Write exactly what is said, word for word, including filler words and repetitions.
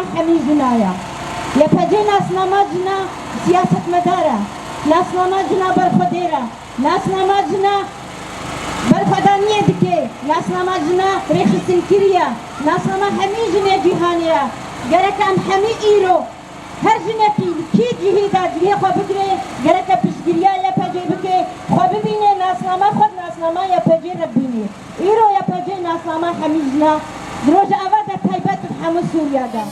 Hemî jina ye. Y P G nasnama jina siyasetmedar e. Nasnama jina berxwedêr e. Nasnama jina berxwedaniyê dike. Nasnama jina rêxistinkirî ye. Nasnama hemî jinê cîhanê ye. Gerek em hemî îro her jinekî li kî cihî de cihê xwe bigire, gereke piştgiriya Y P G bike, xwe bibîne, nasnama xwe di nasnama Y P G re bibîne. Îro Y P G nasnama hemî jina, di rojeva de taybet bi hemû Sûriye de.